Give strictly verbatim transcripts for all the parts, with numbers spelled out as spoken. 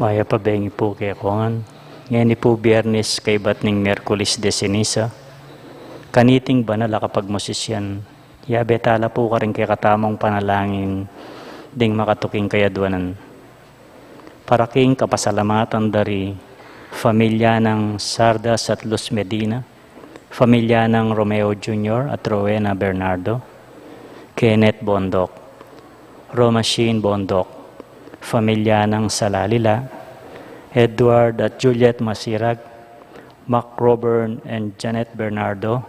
Mayap a bengi pu kekongan. Ngeni pu Biernes kaybat ning Miyerkules de Ceniza. Kaniting banal a kapagmusisyan, yabe tala pu karing kekatamung panalangin ding makatuking kayadwanan. Para king kapasalamatan dari familia nang Sardas at Luz Medina, familia nang Romeo Junior at Rowena Bernardo, Kenneth Bondoc, Roma Sheen Bondoc, familia nang Salalila, Edward at Juliet Masirag, Mark Robert and Janet Bernardo,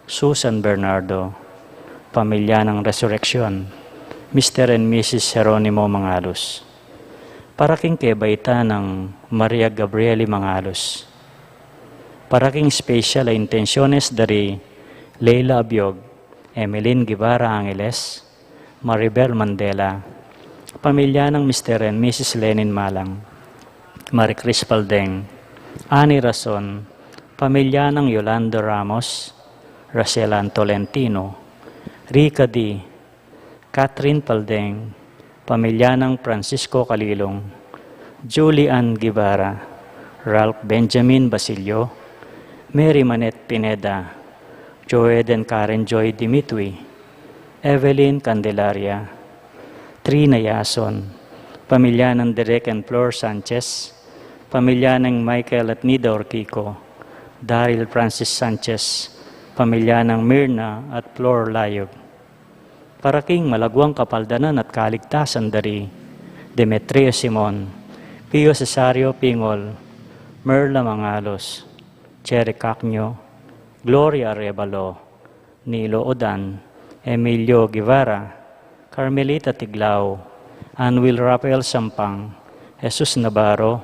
Susan Bernardo, pamilya ng Resurrection, Mister and Missus Jeronimo Mangalos. Para king kebaitan nang Maria Gabrieli Mangalos. Para king special a intenciones dari Leila Abiog, Emeline Guevara Angeles, Maribel Mandela, pamilya ng Mister and Missus Lenin Malang, Marie Chris Paldeng, Annie Rason, pamilya ng Yolanda Ramos, Rachel Ann Tolentino, Rica D, Catherine Paldeng, pamilya ng Francisco Calilong, Julie Ann Guevara, Ralph Benjamin Basilio, Mary Manette Pineda, Joed and Karen Joy Dimitri, Evelyn Candelaria, Trina Yason, pamilya ng Derek and Flor Sanchez, pamilya ng Michael at Nida Orquico, Daryl Francis Sanchez, pamilya ng Mirna at Flor Layog. Para king malagwang kapaldanan at kaligtasan dari Demetrio Simon, Pio Cesario Pingol, Merla Mangalos, Cherry Cacño, Gloria Arevalo, Nilo Odan, Emilio Guevara, Carmelita Tiglao, Anwil Rafael Sampang, Jesus Navarro,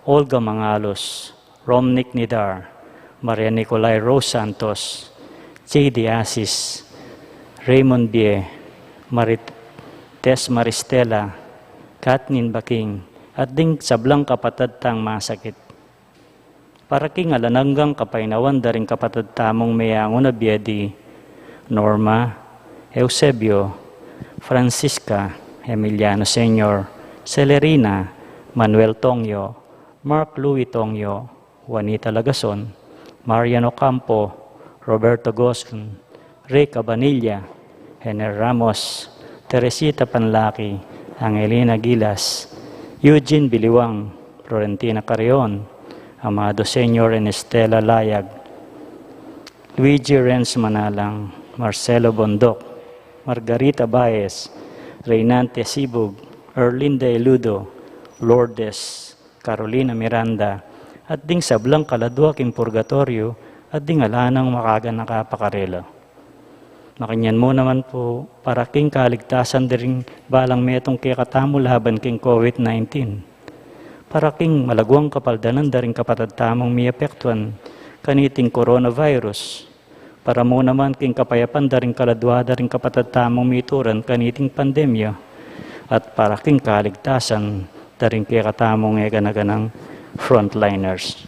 Olga Mangalos, Romnick Nidar, Maria Nicolai Rose Santos, J D Asis, Raymond Bie, Marites Maristela, Kathleen Baking, at ding sablang kapatad tang masakit. Para king alang anggang kapaynawan da ring kapatad tamung meyangu na bie di Norma, Eusebio, Francisca, Emiliano Senior, Celerina, Manuel Tongyo, Mark Louis Tongyo, Juanita Lagason, Marian Ocampo, Roberto Gosn, Rey Cabanilla, Henry Ramos, Teresita Panlaki, Angelina Gilas, Eugene Biliwang, Florentina Carreon, Amado Senior and Estela Layag, Luigi Renz Manalang, Marcelo Bondoc, Margarita Baez, Reynante Sibug, Erlinda Eludo, Lourdes, Carolina Miranda, at ding sablang kaladua king purgatoryo, at ding ala nang makaganaka pa karela. Makanyan mu naman pu, para king kaligtasan da ring balang metung kekatamu laban king COVID nineteen. Para king malagwang kapaldanan da ring kapatad tamung miapektuan kaniting coronavirus. Para mu naman king kapayapan da ring kaladua da ring kapatad tamung mituran kaniting pandemya, at para king kaligtasan da ring kekatamung e gana-ganang frontliners.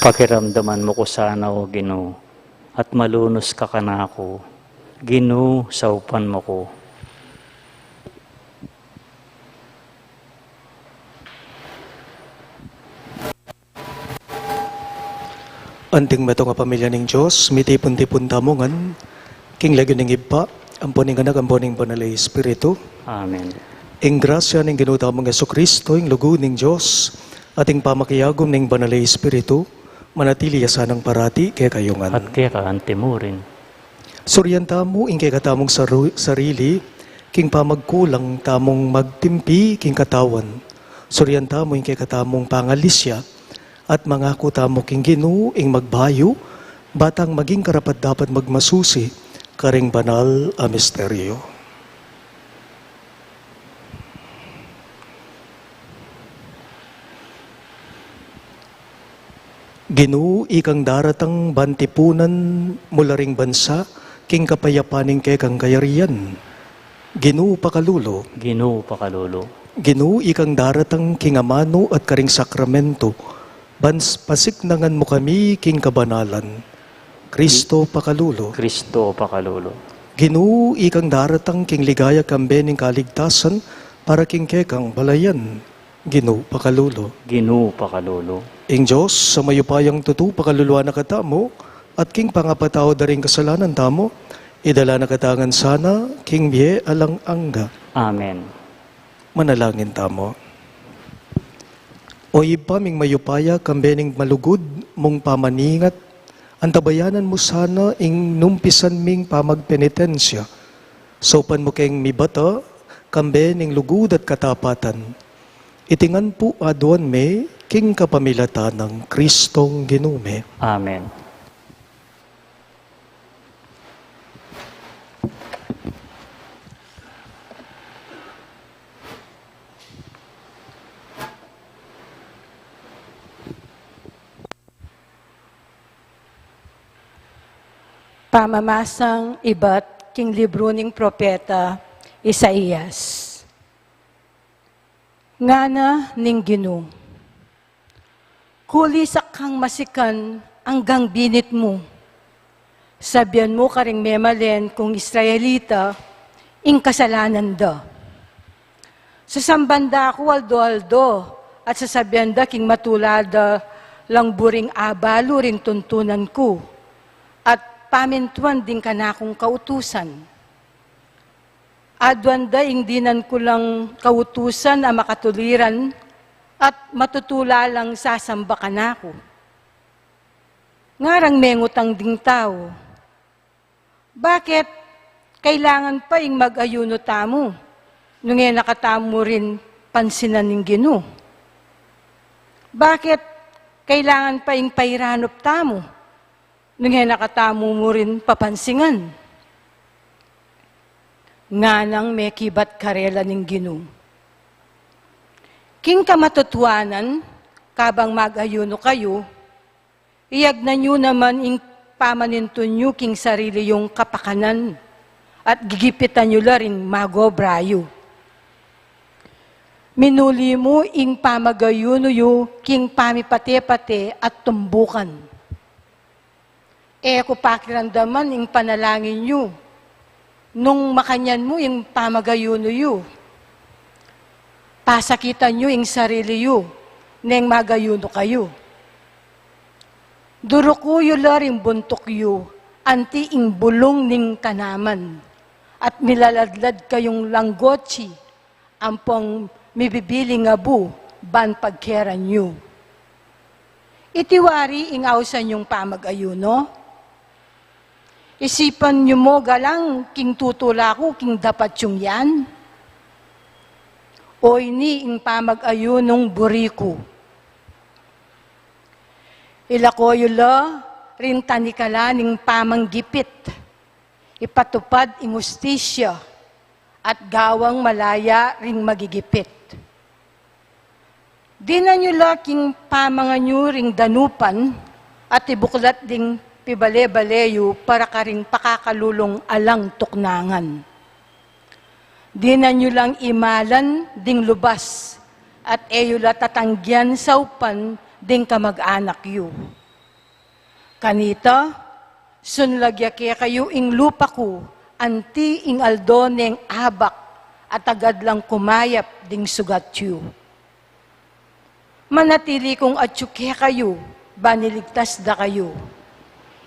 Pakiramdaman mu ku sana, O Ginu, at malunus ka kanaku. Ginu, saupan mu ku. Anting metung a pamilya ning Dios, mitipun-tipun tamu ngan king lagyu ning Ibpa, ampo ning Anak, ampo ning Banal a Espiritu. Amen. Ing grasya ning Ginu tamung Jesucristo, ing lugud ning Dios, at ing pamakiagum ning Banal a Espiritu, manatili ya sanang parati kekayu ngan. At keka anti mu rin. Surian tamu ing kekatamung saru-, sarili, king pamagkulang tamung magtimpi king katawan. Surian tamu ing kekatamung pangalisya, at mangaku tamu king Ginu ing magbayu, ba tang maging karapat-dapat magmasusi karing banal a misteryo. Ginu, ikang daratang ban tipunan mu la ring bansa king kapayapan ning kekang kayarian. Ginu, pakalulu. Ginu, pakalulu. Ginu, ikang daratang king amanu at karing sakramento, ban s-, pasiknangan mu kami king kabanalan. Kristo, pakalulu. Kristo, pakalulu. Ginu, ikang daratang king ligaya kambe ning kaligtasan para king kekang balayan. Ginu, pakalulu. Ginu, pakalulu. Ing Dios a mayupayang tutu pakaluluan na katamu, at king pangapatawad da ring kasalanan tamu, idala na katamu ngan sana king bie alang angga. Amen. Manalangin tamu. O Ibpa ming mayupaya, kambe ning malugud mung pamaningat, antabayanan mu sana ing numpisan ming pamagpenitensya. Saupan mu keng mibata, kambe ning lugud at katapatan. Iti ngan pu aduan mi king kapamilatan nang Kristong Ginu mi. Amen. Pamamasang ibat king libru ning propeta Isaias. Ngana ning Ginu, kulisak kang masikan anggang binit mu. Sabian mu karing memalen kung Israelita ing kasalanan da. Sasamban da ku aldo-aldo, at sasabian da king matula da lang buring abalu ring tuntunan ku, at pamintuan ding kanakung kautusan. Aduan da ing dinan ku lang kautusan a makatuliran at matutula lang sasamba kanaku. Ngarang mengutang ding tau, bakit kailangan pa ing mag-ayuno tamu, nung e na katamu rin pansinan ning Ginu? Bakit kailangan pa ing pairanup tamu, nung e na katamu mu rin papansinan? Nganang mekibat karela ning Ginu, king kamatutuanan, kabang mag-ayuno kayu, iyagnan yu naman ing pamanintun yu king sarili yung kapakanan, at gigipitan yu la ring magobra yu. Minuli mu ing pamag-ayuno yu king pamipate-pate at tumbukan. E ku pakiramdaman ing panalangin yu nung makanyan mu ing pamag-ayuno yu. Pasakitan yu ing sarili yu neng mag-ayuno kayu. Duruku yu la ring buntuk yu anti ing bulung ning tanaman, at milaladlad kayung langgotsi ampong mibibiling abu ban pagkeran yu. Iti wari ing ausan yung pamag-ayuno? Isipan yu mu galang king tutula ku king dapat yung yan? O ini ing pamag-ayunong buri ku. Ilako yu la ring tanikalan ning pamanggipit. Ipatupad ing ustisya at gawang malaya ring magigipit. Dinan yu la king pamangan yu ring danupan at ibuklat ding pibale-bale yu para karing pakakalulung alang tuknangan. Dinan yu lang imalan ding lubas at e yu la tatanggian saupan ding kamag-anak yu. Kanita, sunlag ya kekayu ing lupa ku, anti ing aldo neng abak, at agad lang kumayap ding sugat yu. Manatili kung atyu kekayu, ban iligtas da kayu.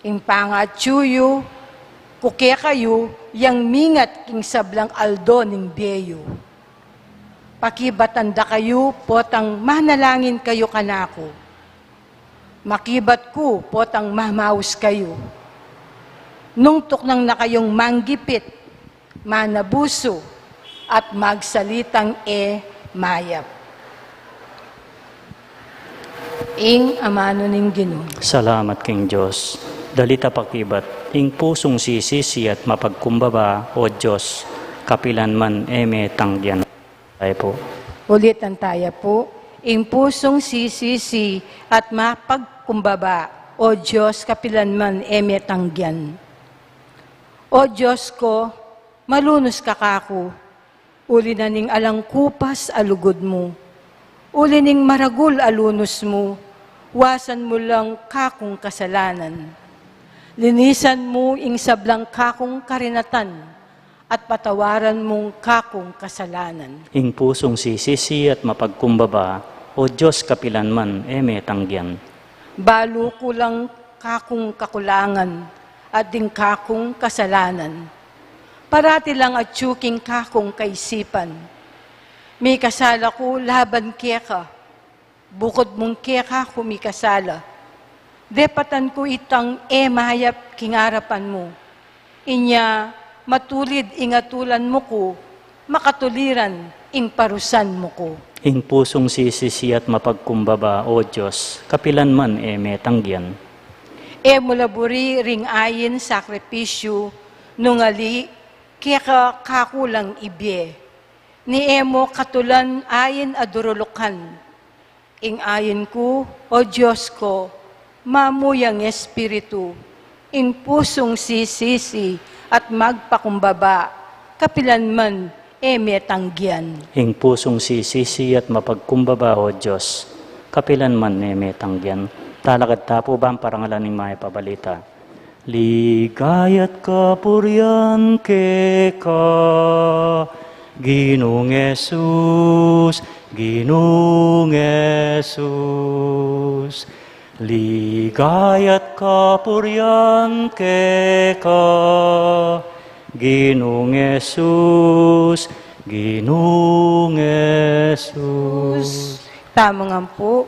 Ing pangatyu yu ku kekayu, yang mingat king sablang aldo ning bie yu. Pakibatan da kayu, potang manalangin kayu kanaku. Makibat ku, potang mamaus kayu. Nung tuknang na kayung manggipit, manabusu, at magsalitang e mayap. Ing amanu ning Ginu. Salamat king Dios. Dali ta pakibat, ing pusung sisisi at mapagkumbaba, O Dios, kapilan man e me tanggian. Tayo po. Ulitan tayo po. Ing pusung sisisi at mapagkumbaba, O Dios, kapilan man e me tanggian. O Dios ko, malunus ka kaku, uli na ning alang kupas a lugud mu. Uli ning maragul a lunus mu, wasan mu lang kakung kasalanan. Linisan mu ing sablang kakung karinatan, at patawaran mung kakung kasalanan. Ing pusung sisisi at mapagkumbaba, O Dios, kapilan man e me tanggian. Balu ku lang kakung kakulangan, at ding kakung kasalanan. Parati lang atyu king kakung kaisipan. Mikasala ku laban keka, bukud mung keka ku mikasala. Depatan ku itang e mayap king arapan mu. Inya matulid ing atulan mu ku, makatuliran ing parusan mu ku. Ing pusung sisisi at mapagkumbaba, O Dios, kapilan man e me tanggian. E mu la buri ring ain sakripisyu, nung ali keka kaku lang ibie. Ni e mu katulan ain a durulukan. Ing ain ku, O Dios ko, mamuyang espiritu, ing pusung sisisi at magpakumbaba, kapilan man e me tanggian. Ing pusung sisisi at mapagkumbaba, O Dios, kapilan man e me tanggian. Talakad ta pu ban parangalan ing Mayap a Balita. Ligaya't kapurian keka, Ginung Jesus, Ginung Jesus. Ligaya't kapurian keka, Ginung Jesus, Ginung Jesus. Tamu ngan pu,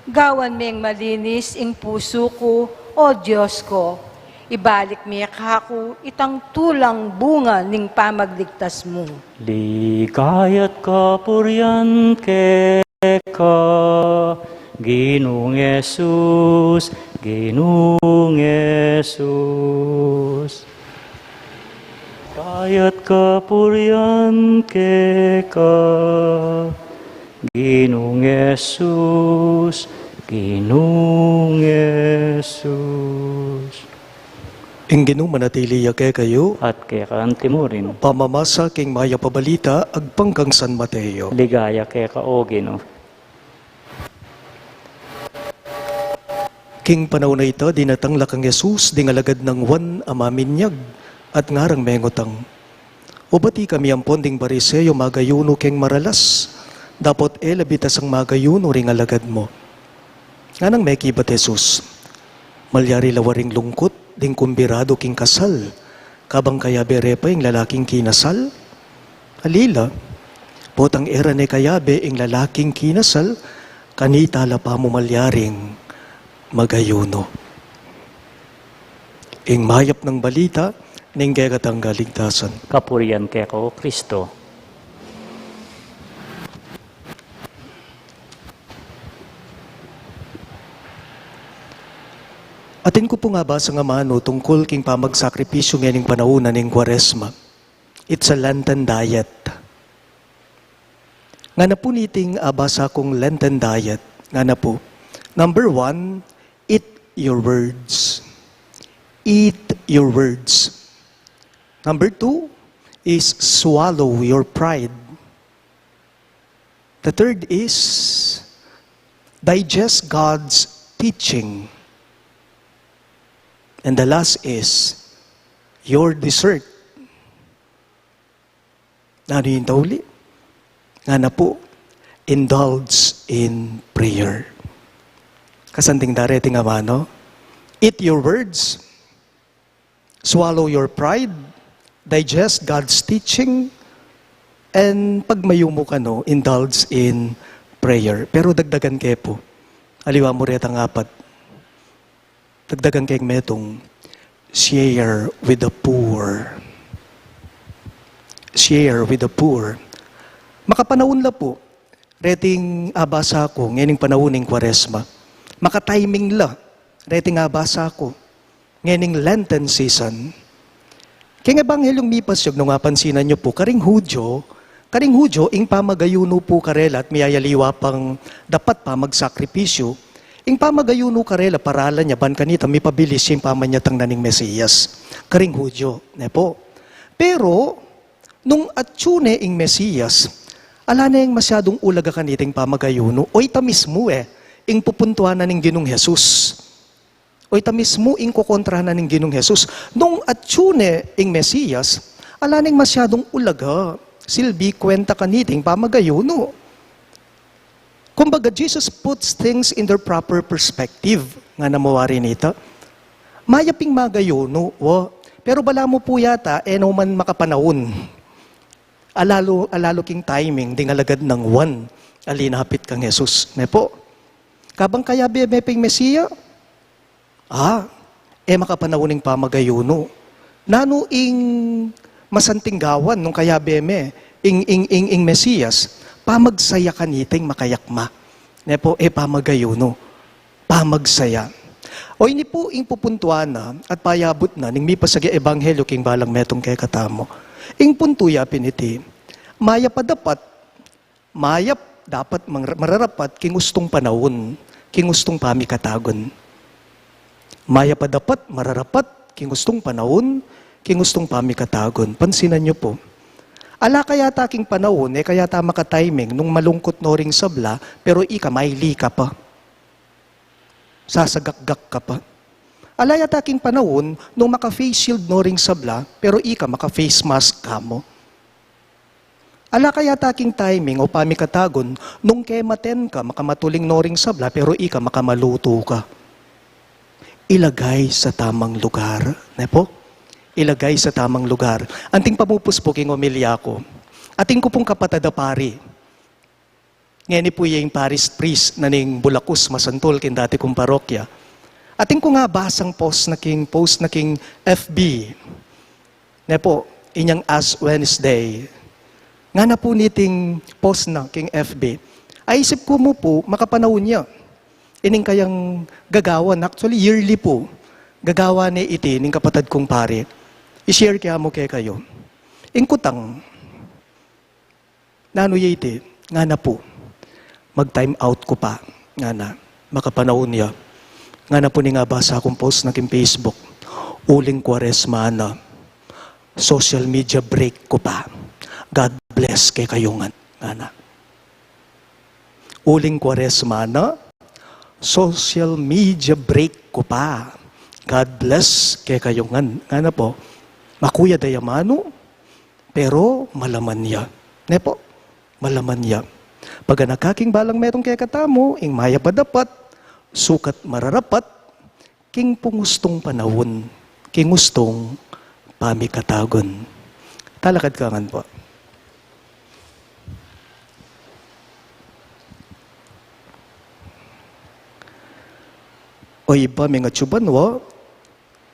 gawan meng malinis ing pusu ku, O Dios ko. Ibalik me kaku itang tulang bunga ning pamagligtas mu. Ligaya't kapurian keka, Ginung Jesus, Ginung Jesus. Ligaya't kapurian keka, Ginung Jesus, Ginung Jesus. Ing Ginu manatili ya kekayu. At keka antimurin. Pamamasa king Mayap a Balita agpang kang San Mateo. Ligaya keka, O Ginu. King panaun a ita, dinatang la kang Jesus ding alagad nang Juan a maminyag, at ngarang mengutang, "Ubat ikami ampon ding Pariseo magayunu keng maralas, dapot e la bitasang magayunu ring alagad mu?" Nganang mekibat Jesus, "Malyari la waring lungkut ding kumbiradu king kasal, kabang kayabe re pa ing lalaking kinasal? Ali la, potang e ra ne kayabe ing lalaking kinasal, kanita la pamu malyaring magayunu." Ing Mayap nang Balita ning kekatang kaligtasan. Kapurian keka, O Kristo. Atin ku pung abasang amanu tungkul king pamagsakripisyu ngening panaun ning Kuaresma. It's a Lenten diet. Ngana pu niting abasa kung Lenten diet. Ngana pu, number one, eat your words. Eat your words. Number two is swallow your pride. The third is digest God's teaching. And the last is your dessert. Nanu ing tauli? Ngana pu, indulge in prayer. Kasanting da reting amanu, eat your words, swallow your pride, digest God's teaching, and pagmayumu kanu, indulge in prayer. Pero dagdagan ke pu. Aliwa mu retang apat. Dagdagan keng metung, share with the poor. Share with the poor. Makapanaun la pu reting abasa ku ngening panaun ning Kuaresma. Makatiming la reting abasa ku ngening Lenten season. Keng Ebanghelyung mipasyag, nung apansinan yu pu, karing Hudyo, karing Hudyo, ing pamagayunu pu karela at miyayaliwa pang dapat pamagsakripisyu, ing pamagayunu karela, paralan ya ban kanita mipabilis ing pamanyatang na ning Mesiyas. Karing Hudyo, ne pu? Pero, nung atyu ne ing Mesiyas, ala neng masyadung ulaga kaniting pamagayunu, o ita mismu e, ing pupuntuan na ning Ginung Jesus. O ita mismu ing kokontra na ning Ginung Jesus. Nung atyu ne ing Mesiyas, ala neng masyadung ulaga, silbi, kwenta kaniting pamagayunu. Kumbaga, Jesus puts things in their proper perspective, ngana mu wari nita. Mayap ing magayunu, wa. Pero balamu pu yata, e no man makapanaun. Alalu, alalu king timing ding alagad nang Juan a linapit kang Jesus, ne pu? Kabang kayabe me ping Mesiya, a, e makapanaun ing pamagayunu. Nanu ing masanting gawan nung kayabe me ing, ing, ing, ing Mesiyas? Pamagsaya kaniting makayakma. Ne pu? E pamagayunu. Pamagsaya. O ini pu ing pupuntuan na at payabut na ning mipasyag a ebanghelyu king balang metung kekatamu. Ing puntu ya pin iti, mayap a dapat, mayap, dapat mang-, mararapat king ustung panaun, king ustung pamikatagun. Mayap a dapat, mararapat king ustung panaun, king ustung pamikatagun. Pansinan yu pu. Ala kaya ta king panaun, e kaya ta makatiming nung malungkut no ring sabla, pero ika maili ka pa. Sasagakgak ka pa. Ala yata king panaun nung maka-face shield no ring sabla, pero ika maka-face mask ka mu. Ala kaya ta king timing o pamikatagun nung kematen ka, makamatuling no ring sabla, pero ika makamalutu ka. Ilagay sa tamang lugar, ne pu? Ilagay sa tamang lugar. Anting pamupus pu king omilya ku. Atin ku pung kapatad a pari. Ngeni pu ya ing parish priest na ning Bulakus, masantul king dati kung parokya. Atin kung abasang post na king, post na king F B. Ne pu, inyang Ash Wednesday. Ngana pu niting post na king F B. Aisip ku mu pu, makapanaun ya ining kayang gagawan. Actually, yearly pu. Gagawan ne iti ning kapatad kung pari. I-share ke mu kekayu. Ing kutang, nanu ya iti? Ngana pu, mag-time out ku pa. Ngana, makapanaun ya. Ngana pu ning abasa kung post na king Facebook, uling Kwaresma na, social media break ku pa. God bless kekayu ngan. Ngana, uling Kwaresma na, social media break ku pa. God bless kekayu ngan. Ngana pu, makuyad a ya manu, pero malaman ya. Ne pu? Malaman ya. Paganaka king balang metung kekatamu ing mayap a dapat, sukat mararapat, king pungustung panaun, king ustung pamikatagun. Talakad ka ngan pu. O Ibpa ming atsu banua,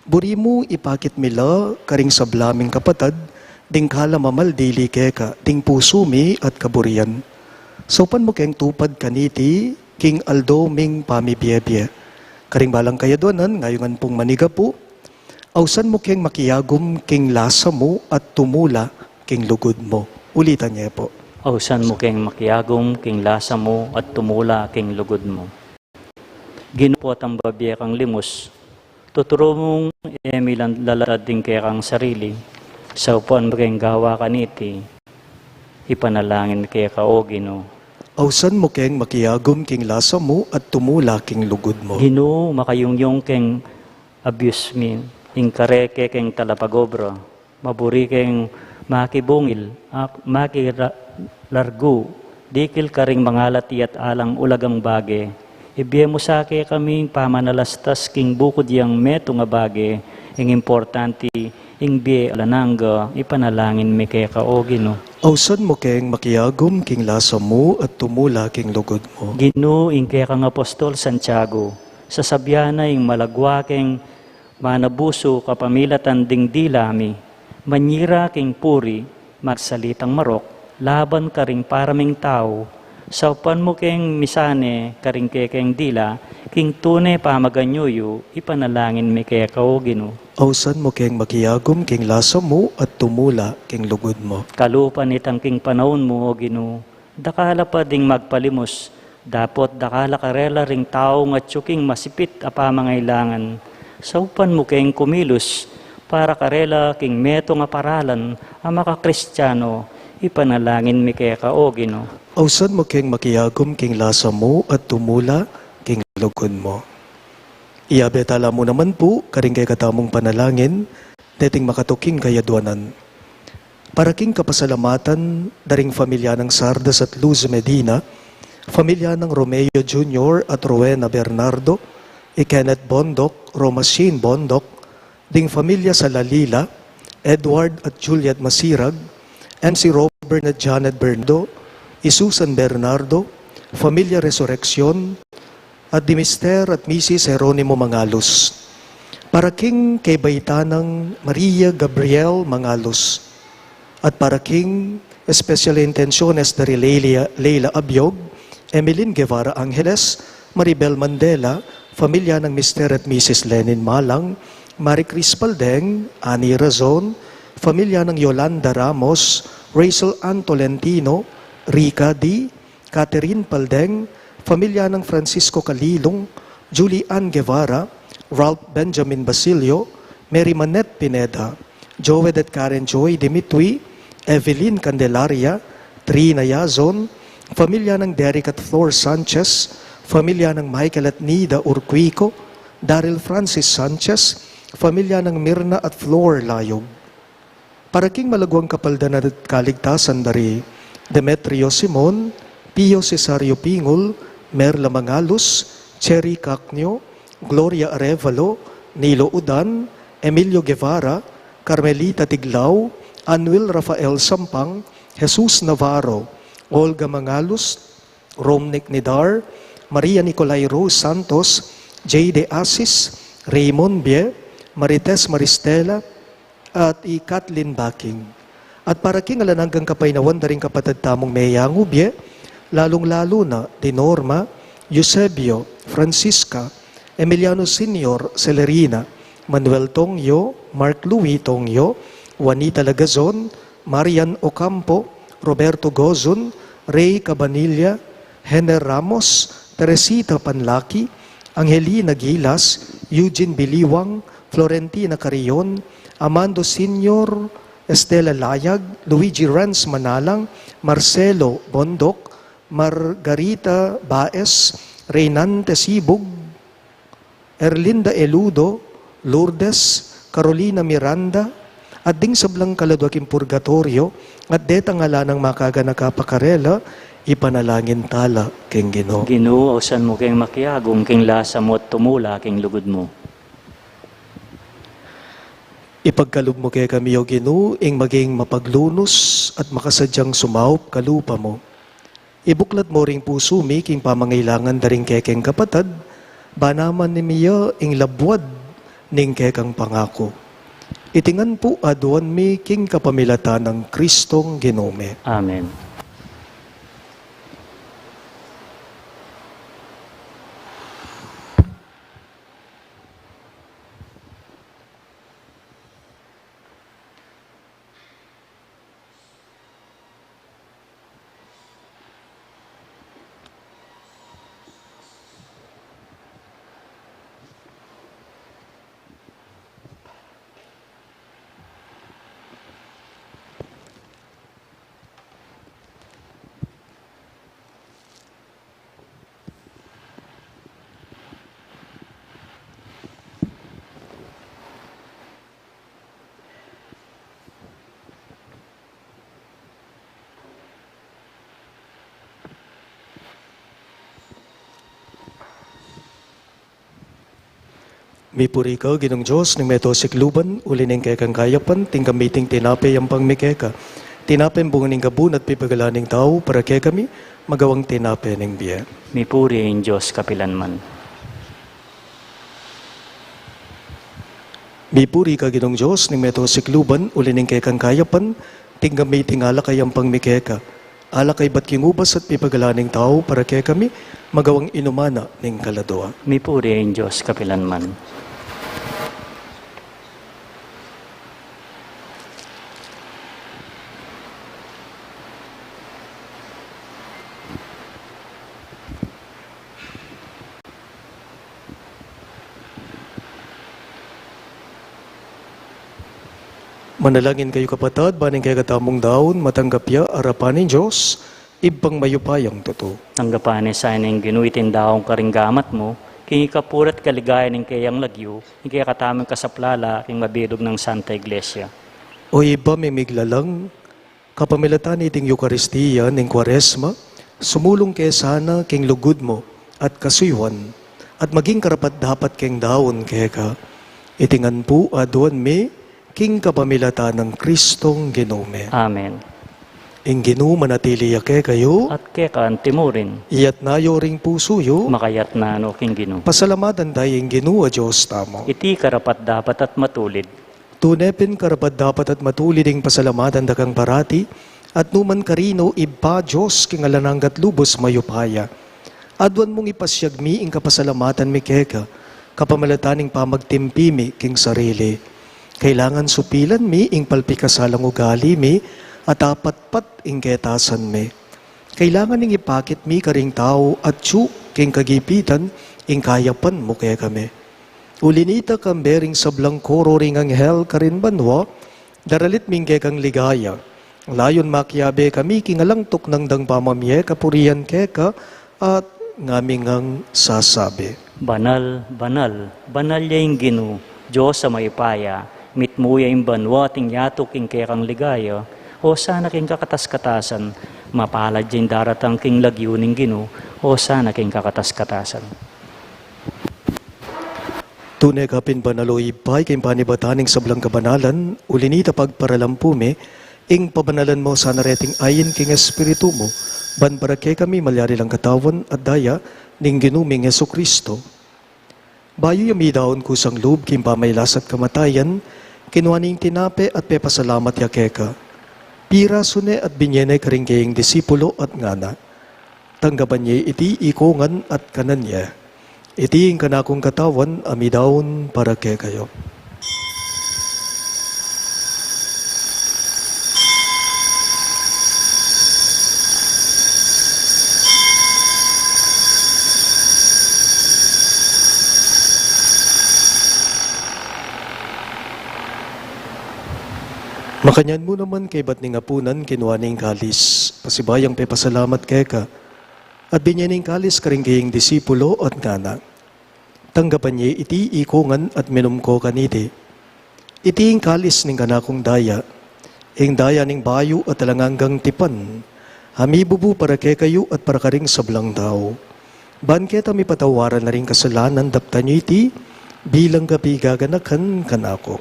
buri mu ipakit mi la karing sabla ming kapatad ding kalam a maldili keka ding pusu mi at kaburian. Saupan mu keng tupad kaniti king aldo ming pamibiebie. Karing balang kayadwanan, ngayungan pung manigapu, ausan mu keng makiagum king lasa mu at tumula king lugud mu. Ulitan ye pu. Ausan mu keng makiagum king lasa mu at tumula king lugud mu. Ginu, potang babie kang limus, tuturu mung e mi lan lalatad ding kekang sarili, saupan mu keng gawa kaniti, ipanalangin keka, O Ginu. Ausan mu keng makiagum king lasa mu at tumula king lugud mu. Ginu, makayungyung keng Abuse mi ing kare keng talapagobra, maburi keng makibungil, ak-, makira-, largu, dikil karing mangalat iya't alang ulagang bage. Ibie mu sa kekaming pamanalastas king bukud yang metung a bage, ing importanti, ing bie alang angga, ipanalangin mi keka, O Ginu. Ausan mu keng makiagum king lasa mu at tumula king lugud mu. Ginu, ing kekang apostol Santiago, sasabian na ing malagwa keng manabusu kapamilatan ding dila mi, manyira king puri, magsalitang marok, laban karing para ming tau, saupan mu keng misane karing kekeng dila, king tune pamaganyu yu, ipanalangin mi keka, O Ginu. Ausan mu keng makiagum king lasa mu at tumula king lugud mu. Kalupa nitang king panaun mu, O Ginu, dakal a pa ding magpalimus, dapot dakal a karela ring taung atyu king masipit a pamangailangan. Saupan mu keng kumilus, para karela king metung a paralan a makakristiyanu, ipanalangin mi keka, O Ginu. Ausan mu keng makiagum king lasa mu at tumula king lugud mu. Iyabe tala mu naman pu karing kekatamung panalangin, deting makatuking kayadwanan. Para king kapasalamatan da ring familia nang Sardas at Luz Medina, familia nang Romeo Junior at Rowena Bernardo, i Kenneth Bondoc, Romashin Bondoc, ding familia Salalila, Edward at Juliet Masirag, M C Robert at Janet Bernardo, i Susan Bernardo, familia Resurreccion, at di Mister at Missus Jeronimo Mangalus. Para king kaybaytan nang Maria Gabriel Mangalus. At para king especial intenciones da ri Leila, Leila Abiog, Emeline Guevara Angeles, Maribel Mandela, familia nang Mister at Missus Lenin Malang, Marie Chris Paldeng, Annie Razon, familia nang Yolanda Ramos, Rachel Ann Tolentino, Rica D, Catherine Paldeng, familia nang Francisco Calilung, Julie Ann Guevara, Ralph Benjamin Basilio, Mary Manette Pineda, Joed at Karen Joy Dimitri, Evelyn Candelaria, Trina Yazon, familia nang Derek at Flor Sanchez, familia nang Michael at Nida Urquico, Daryl Francis Sanchez, familia nang Mirna at Flor Layog. Para king malagwang kapaldanan at kaligtasan da ri Demetrio Simon, Pio Cesario Pingul, Merla Mangalus, Cherry Cacnio, Gloria Arevalo, Nilo Udan, Emilio Guevara, Carmelita Tiglao, Anuel Rafael Sampang, Jesus Navarro, Olga Mangalus, Romnick Nidar, Maria Nicolai Rose Santos, Jay De Asis, Raymond Bie, Marites Maristela, at i Kathleen Baking. At para king alang anggang kapaynawan da ring kapatad tamung meyangu bie, lalung-lalu na di Norma, Eusebio, Francisca, Emiliano Senior Celerina, Manuel Tongyo, Mark Louis Tongyo, Juanita Lagazon, Marian Ocampo, Roberto Gozon, Ray Cabanilla, Hener Ramos, Teresita Panlaki, Angelina Gilas, Eugene Biliwang, Florentina Carrion, Amando Senior, Estela Layag, Luigi Renz Manalang, Marcelo Bondoc, Margarita Baez, Reynante Sibug, Erlinda Eludo, Lourdes, Carolina Miranda, at ding sablang kaladwa king purgatoryo, at detang ala nang makaganaka pa karela, ipanalangin tala king Ginu. Ginu, ausan mu keng makiagum king lasa mu at tumula king lugud mu. Ipagkalub mu kekami, O Ginu, ing maging mapaglunus at makasadyang sumaup kalupa mu. Ibuklat mu ring pusu mi king pamangailangan da ring kekeng kapatad, ba naman mi ya ing labuad ning kekang pangaku. Iti ngan pu aduan mi king kapamilatan nang Kristong Ginu mi. Amen. Mipuri ka, Ginung Dios ning meto sikluban, uli ning kekang kayapan, tinggap mi iting tinape, yampang mi keka. Tinapeng bunga ning gabun at pipagalan ning tau, para kekami, magawang tinape ning bie. Mipuri ing Dios kapilanman. Mipuri ka, Ginung Dios ning meto sikluban, uli ning kekang kayapan, tinggap mi iting alak a yampang mi keka. Alak a ibat king ubas at pipagalan ning tau, para kekami, magawang inuman na ning kaladua. Mipuri ing Dios kapilanman. Manalangin kayu, kapatad, ban ing kekatamung daun matanggap ya arapan ning Dios, Ibpang mayupayang tutu. Tanggapan na sa ning Ginu iting daun karing gamat mu, king ikapuri at kaligayan ning keyang lagyu, ing kekatamung kasaplalan, king mabilug nang Santa Iglesia. O Ibpa ming miglalang, kapamilatan niting Eukaristia ning Kuaresma, sumulung ke sana king lugud mu at kasuyuan, at maging karapat-dapat keng daun keka. Iti ngan pu aduan mi king kapamilatan nang Kristong Ginu mi. Amen. Ing Ginu manatili ya kekayu. At keka antimurin. Iyatna yu ring pusu yu. Makayatna no king Ginu. Pasalamatan taya ing Ginu a Dios tamu. Iti karapat-dapat at matulid. Tune pin karapat-dapat at matulid ing pasalamatan da kang parati, at nukarin man, Ibpa, Dios king alang angga at lubus mayupaya. Aduan mung ipasiag mi ing kapasalamatan mi keka, kapamilatan ning pamagtimpi mi king sarili. Kailangan supilan mi ing palpikasalang ugali mi, at apatpat ing ketasan mi. Kailangan ning ipakit mi karing tau atyu king kagipitan ing kayapan mu kekami. Uli nita, kambe ring sablang koro ring anghel karin banua, daralit mi ing kekang ligaya. Layun makiabe kami king alang tuknang dang pamamie kapurian keka, at ngaming ngan sasabi: Banal, banal, banal ya ing Ginu, Dios a mayupaya, mitmu ya ing banua at ing yatu king kekang ligaya, Hosana king kakatas-katasan, mapalad ya ing daratang king lagyu ning Ginu, Hosana king kakatas-katasan. Tune ka pin banal, o Ibpa, king panibatan ning sablang kabanalan, uli nita pagparalan pu mi, ing pabanalan mu sana reting ain king Espiritu mu, ban para kekami malyari lang Katawan at Daya ning Ginu ming Jesucristo. Bayu ya midaun kusang lub king pamailas at kamatayan, kinua ne ing tinape at pepasalamat ya keka. Pirasu ne at binie ne karing keyang disipulo at ngana: Tanggapan ye iti ikongan at kanan ye. Iti ing kanakung katawan a midaun para kekayu. Makanyan mu naman kaybat ning apunan, kinua ne ing kalis, pasibayung pepasalamat keka, at binie ne ing kalis karing keyang disipulo at ngana: Tanggapan ye iti ikongan at minum ko kaniti. Iti ing kalis ning kanakung daya, ing daya ning bayu at alang anggang tipan, a mibubu para kekayu at para karing sablang tau. Ban keta mipatawaran la ring kasalanan, daptan yu iti bilang kapigaganakan kanaku.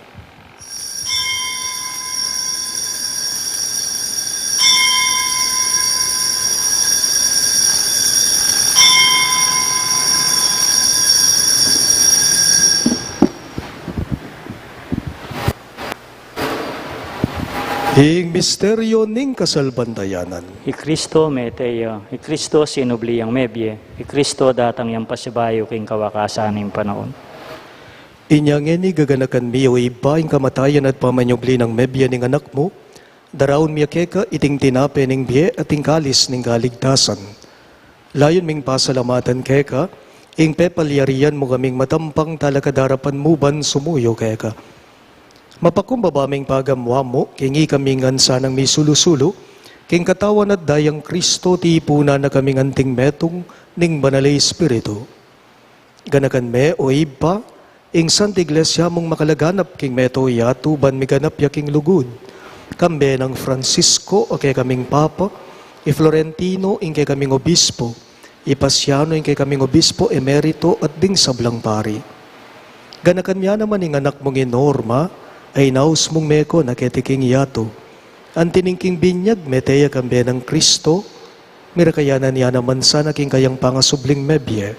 Ing misteryu ning kasalpantayanan. I Kristo mete ya, i Kristo sinubli yang mebie, i Kristo datang yang pasibayu king kawakasan ning panaun. Inya ngeni gaganakan mi, o Ibpa, ing kamatayan at pamanyubli nang mebie ning Anak mu, daraun mi keka iting tinape ning bie at ing kalis ning kaligtasan. Layun ming pasalamatan keka ing pepalyarian mu kaming matampang talakad arapan mu ban sumuyu keka. Mapakumbaba ming pagamuan mu, king ikami ngan sanang misulu-sulu king katawan at dayang Kristo, tipunan na kaming anting metung ning Banal a Espiritu. Ganakan me, o Ibpa, ing Santa Iglesia mung makalaganap king meto yatu ban miganap ya king lugud. Kambe nang Francisco a kekaming Papa, i Florentino ing kekaming Obispo, i Pasiano ing kekaming Obispo Emerito at ding sablang pari. Ganakan mu ya naman ing anak mung i Norma, a inaus mung meko na keti king yatu. Anti ning king binyag mete ya kambe nang Kristo, mirakayanan ya naman sana king kayang pangasubling mebie.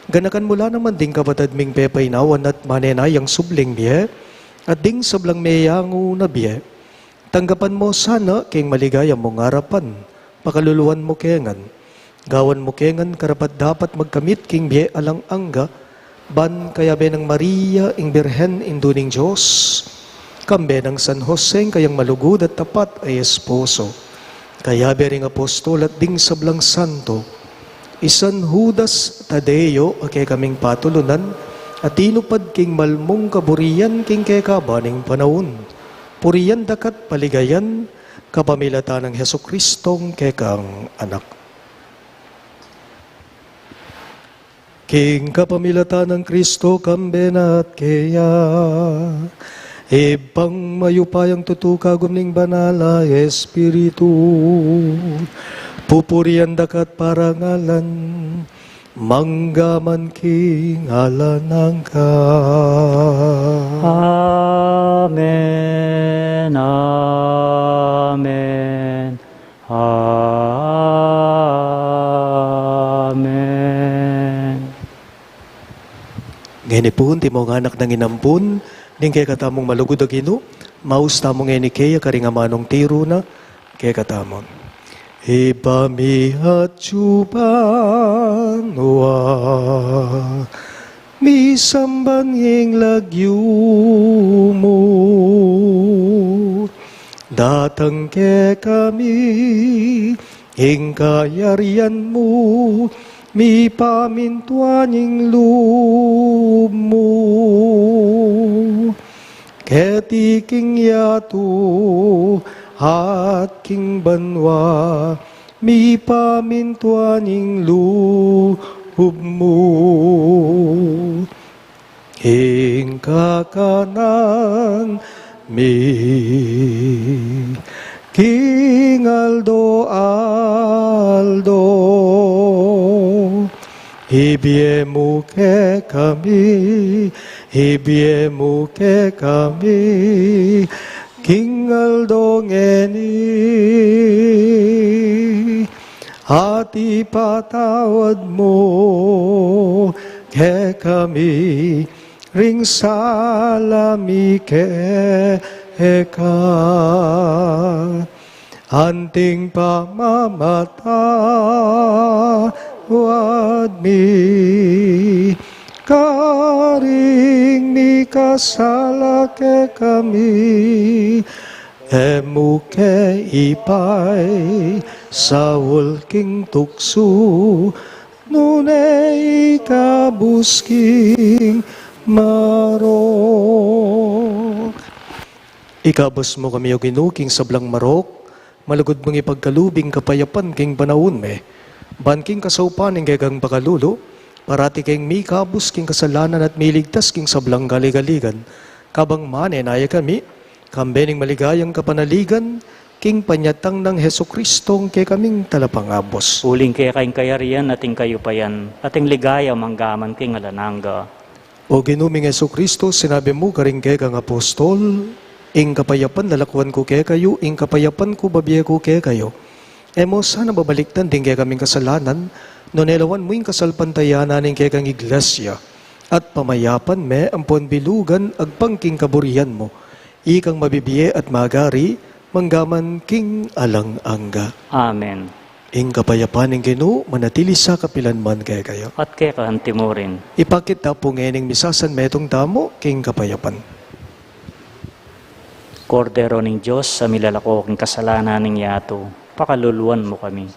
Ganakan mu la naman ding kapatad ming pepainawan at manenayang subling mie, at ding sablang meyangu na bie. Tanggapan mu sana king maligaya mung arapan, pakaluluan mu ke ngan. Gawan mu ke ngan karapat-dapat magkamit king bie alang angga, ban kayabe nang Maria ing Birhen, Indu ning Dios, kambe nang San Jose ing kayang malugud at tapat a esposo, kayabe ring apostol at ding sablang santo, i San Judas Tadeo a kekaming patulunan, a tinupad king malmung kaburian king kekaban ning panaun. Purian daka't paligayan kapamilatan nang Jesucristong kekang Anak. King kapamilatan nang Kristo, kambe na at keya, Ibpang mayupayang tutu, kagum ning Banal a Espiritu, pupurian daka't parangalan manggaman king alang angga. Amen, amen, amen. Ngeni pu, antimong anak nang inampun ning kekatamung malugud a Ginu, maus tamu ngeni keya karing amanung tiru na kekatamu. Ibpa mi atsu ka banua, misamban ing lagyu mu, datang kekami ing kayarian mu, mipamintuan ing lub mu keti king yatu at king banua, mipamintuan ing lub mu. Ing kakanan mi king aldo-aldo, ibie mu kekami, ibie mu kekami king aldo ngeni, at ipatawad mu kekami ring sala mi keka, anting pamamatawad mi karing mikasala kekami. E mu ke ipaisaul king tuksu, nune ikabus king marok. Ikabus mu kami, O Ginu, king sablang marok, malugud mung ipagkalub ing kapayapan king panaun mi. Ban king kasaupan ning kekang pakalulu, parati keng mikabus king kasalanan at miligtas king sablang kaligaligan. Kabang manenaya kami, kambe ning maligayang kapanaligan, king panyatang nang Jesucristong kekaming Talapangabus. Uling keka ing kayarian at ing kayupayan, at ing ligaya manggaman king alang angga. O Ginu ming Jesucristo, sinabi mu karing kekang apostol, ing kapayapan lalakuan ku kekayu, ing kapayapan ku babie ku kekayu. E mu sana babalikdan ding kekaming kasalanan, nune lawan mu ing kasalpantayanan ning kekang Iglesia, at pamayapan me ampon bilugan agpang king kaburian mu. Ikang mabibie at magari manggaman king alang angga. Amen. Ing kapayapan ning Ginu manatili sa kapilan man kekayu. At keka antimurin. Ipakit ta pu ngening misasan metung tamu king kapayapan. Kordero ning Dios, a milalako king kasalanan ning yatu, pakaluluan mu kami.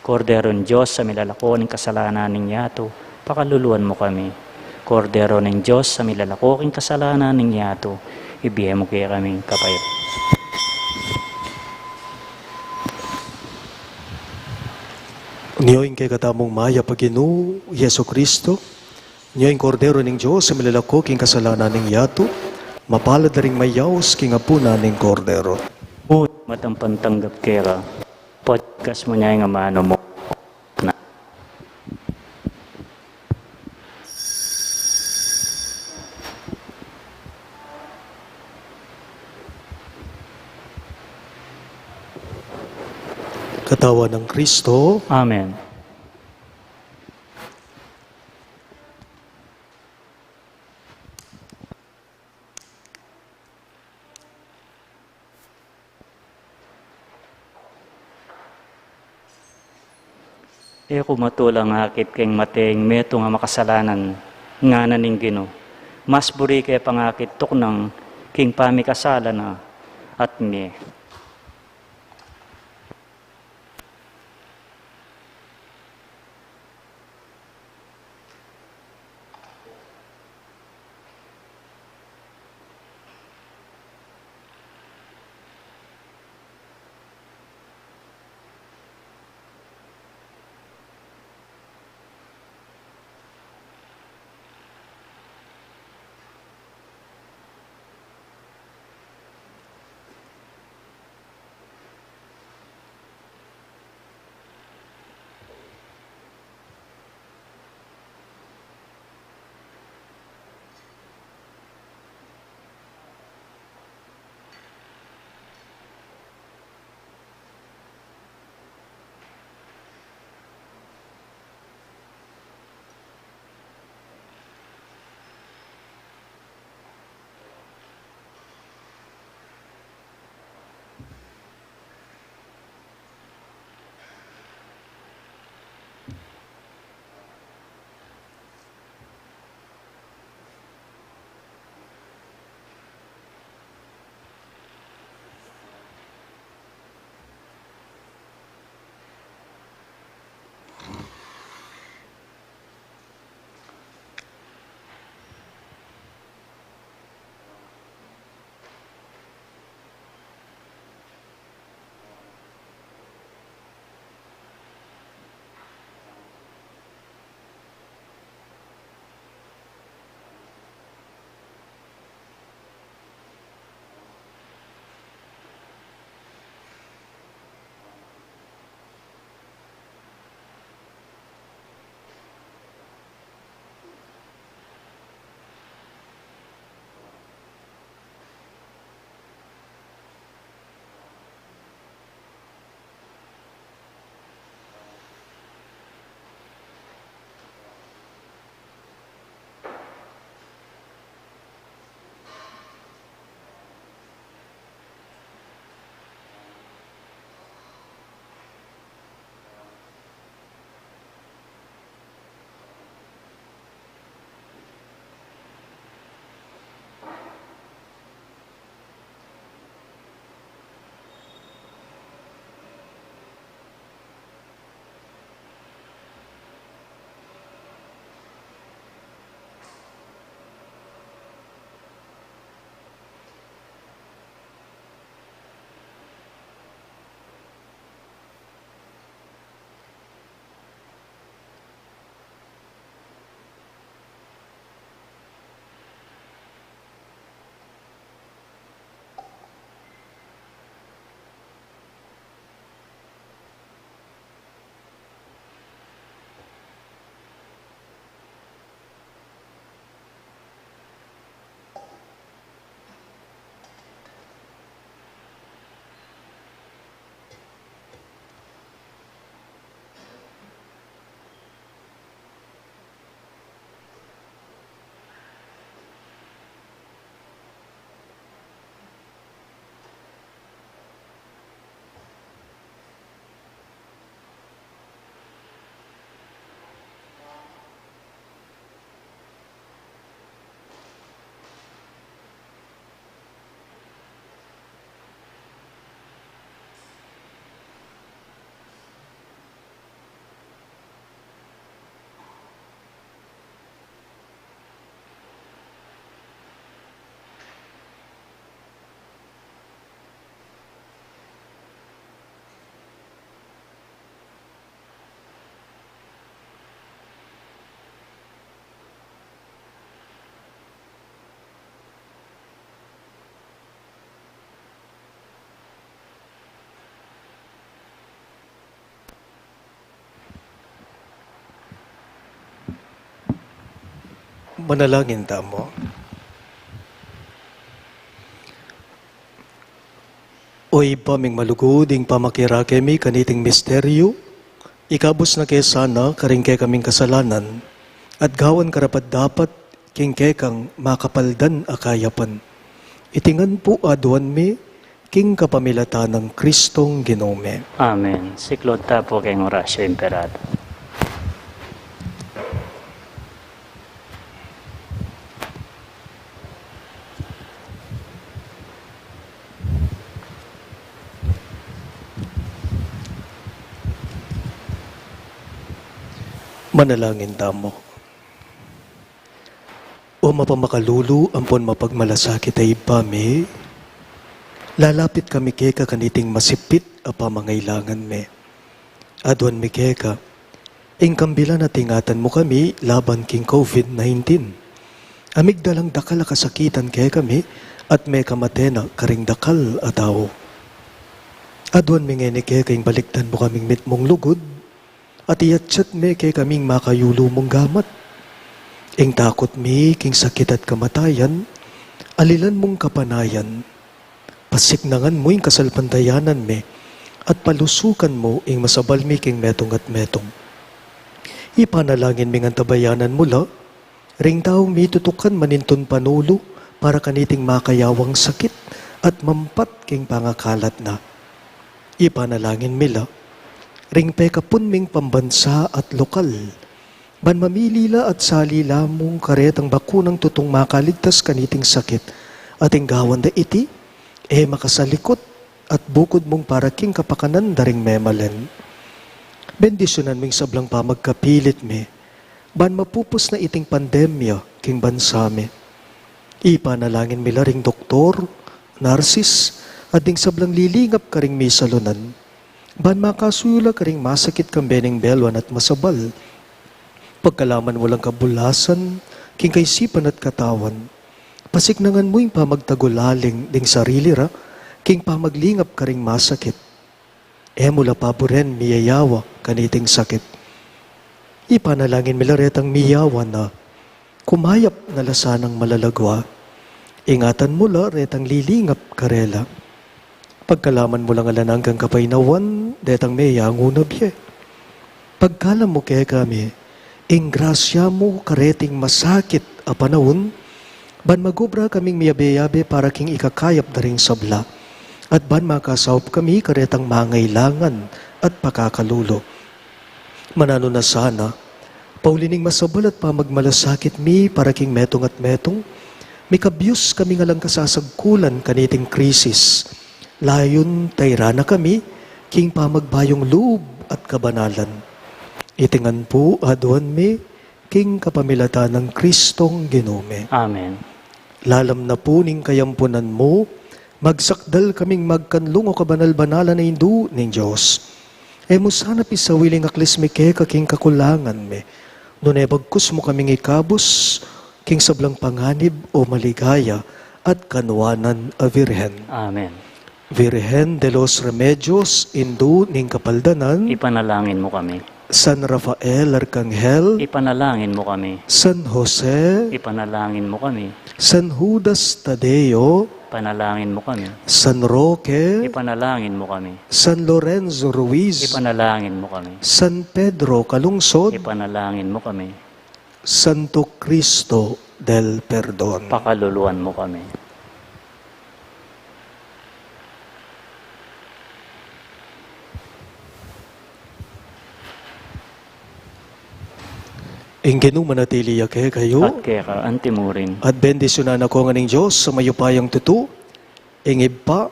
Kordero ning Dios, a milalako king kasalanan ning yatu, pakaluluan mu kami. Kordero ning Dios, a milalako king kasalanan ning yatu, ibie mu kekami ing kapayapan. Nyo ing kekatamung mayap a Ginu Jesucristo, nyo ing Kordero ning Dios a milalako king kasalanan ning yatu, mapalad a ring mayaus king apunan ning Kordero. Nune matampan tanggap keka, pagkas mu ne ing amanu mu. Na. Katawan ng Kristo. Amen. E ku matulang akit king mate ing metung a makasalanan, ngana ning Ginu. Mas buri ke pang akit tuknang king pamikasala na at mie. Manalangin tamu. O Ibpa ming malugud, ing pamakirake mi kaniting misteryu, ikabus na ke sana karing kekaming kasalanan, at gawan karapat-dapat king kekang makapaldan a kayapan. Iti ngan pu aduan mi king kapamilatan nang Kristong Ginu mi. Amen. Siklaud ta pu king Oratio Imperata. Manalangin tamu. O mapamakalulu ampon mapagmalasakit a Ibpa mi, lalapit kami keka kaniting masipit a pamangailangan mi. Aduan mi keka, ing kambilan at ingatan mu kami laban king COVID nineteen. A migdalang dakal a kasakitan kekami at mekamate na karing dakal a tau. Aduan mi ngeni keka ing balikdan mu kaming mitmung lugud, at iyatyat me kekaming makayulu mung gamat. Ing takut mi king sakit at kamatayan, alilan mung kapanayan. Pasiknangan mu ing kasalpantayanan mi, at palusukan mu ing masabal mi king metung at metung. Ipanalangin ming antabayanan mu la ring taung mitutukan manintun panulu para kaniting makayawang sakit at mampat king pangakalat na. Ipanalangin mi la ring pekapun ming pambansa at lokal, ban mamili la at sali la mung karetang bakunang tutung makaligtas kaniting sakit, at ing gawan da iti e makasalikut at bukud mung para king kapakanan da ring memalen. Bendisyunan ming sablang pamagkapilit mi, ban mapupus na iting pandemya king bansa mi. Ipanalangin mi la ring doktor, narsis, at ding sablang lilingap karing misalunan, ban makasuyu la karing masakit kambe ning beluan at masabal. Pagkalaman mu lang kabulasan king kaisipan at katawan, pasiknangan mu ing pamagtagulaling ding sarili ra king pamaglingap karing masakit. E mu la paburen miyayawa kaniting sakit. Ipanalangin mi la retang miyawa na, kumayap na la sanang malalagwa. Ingatan mu la retang lilingap karela. Pagkalaman mu lang alang anggang kapaynawan detang meyangu na bie. Pagkalam mu kekami ing grasya mu kareting masakit a panaun, ban magobra kaming miyabe-yabe para king ikakayap da ring sabla, at ban makasaup kami karetang mangailangan at pakakalulu. Mananu na sana, pauli ning masabal at pamagmalasakit mi para king metung at metung, mikabyus kaming alang kasasagkulan kaniting krisis, layun tayran na kami king pamagbayung lub at kabanalan. Iti ngan pu aduan mi king kapamilatan nang Kristong Ginu mi. Amen. Lalam na pu ning kayampunan mu, magsakdal kaming magkanlung, o kabanal-banalan a Indu ning Dios. E mu sana pisawili ing aklis mi keka king kakulangan mi, nune bagkus mu kaming ikabus king sablang panganib, o maligaya at kanuanan a Virgen. Amen. Virgen de los Remedios, Indu ning Kapaldanan, ipanalangin mu kami. San Rafael Arkanghel, ipanalangin mu kami. San Jose, ipanalangin mu kami. San Judas Tadeo, ipanalangin mu kami. San Roque, ipanalangin mu kami. San Lorenzo Ruiz, ipanalangin mu kami. San Pedro Calungsod, ipanalangin mu kami. Santo Cristo del Perdon, pakaluluan mu kami. Ing Ginu manatili ya kekayu. At keka anti murin. At bendisyunan na ko ngan ning Dios a mayupayang tutu, ing Ibpa,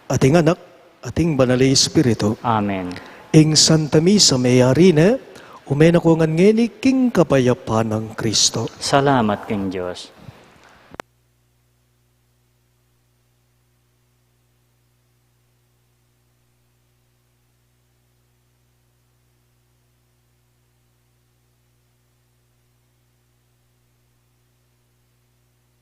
at ing Anak, at ing Banal a Espiritu. Amen. Ing Santa Misa meyari ne, ume na ko ngan ngeni king kapayapan nang Kristo. Salamat king Dios.